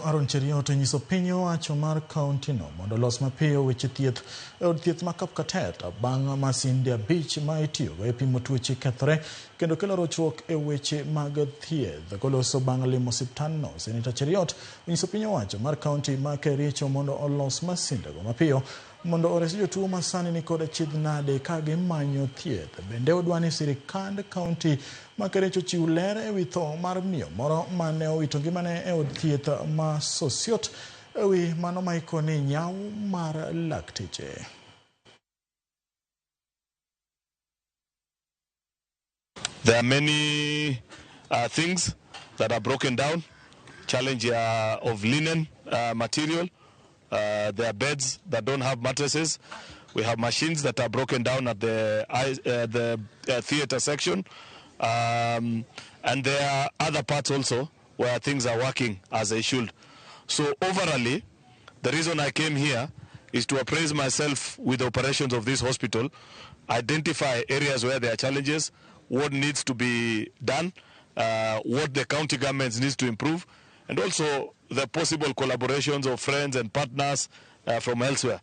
Aaron Cheruiyot onyiso piny owacho mar kaontino mondo olos mapiyo weche thieth e od thieth ma Kapkatet bang' masinde 5 ma itiyogo e pimo tuoche kethore kendo kelo rochruok e weche mag thieth. Koloso bang' limo osiptandno, Seneta Cheruiyot onyiso piny owacho mar kaonti ma Kericho mondo olos masindego mapiyo mondo ores jotuo ma sani nikod achiedh nade ka gimanyo thieth. Bende odwa ni sirikand kaonti ma Kericho ochiw ler ewi tho mar miyo moro mane owito ngimane e od thieth ma Sosiot ewi mano maiko ni nyaw mar lakteche. There are many things that are broken down, challenge of linen material. There are beds that don't have mattresses. We have machines that are broken down at the theater section. And there are other parts also where things are working as they should. So overall, the reason I came here is to appraise myself with the operations of this hospital, identify areas where there are challenges, what needs to be done, what the county governments needs to improve, and also the possible collaborations of friends and partners from elsewhere.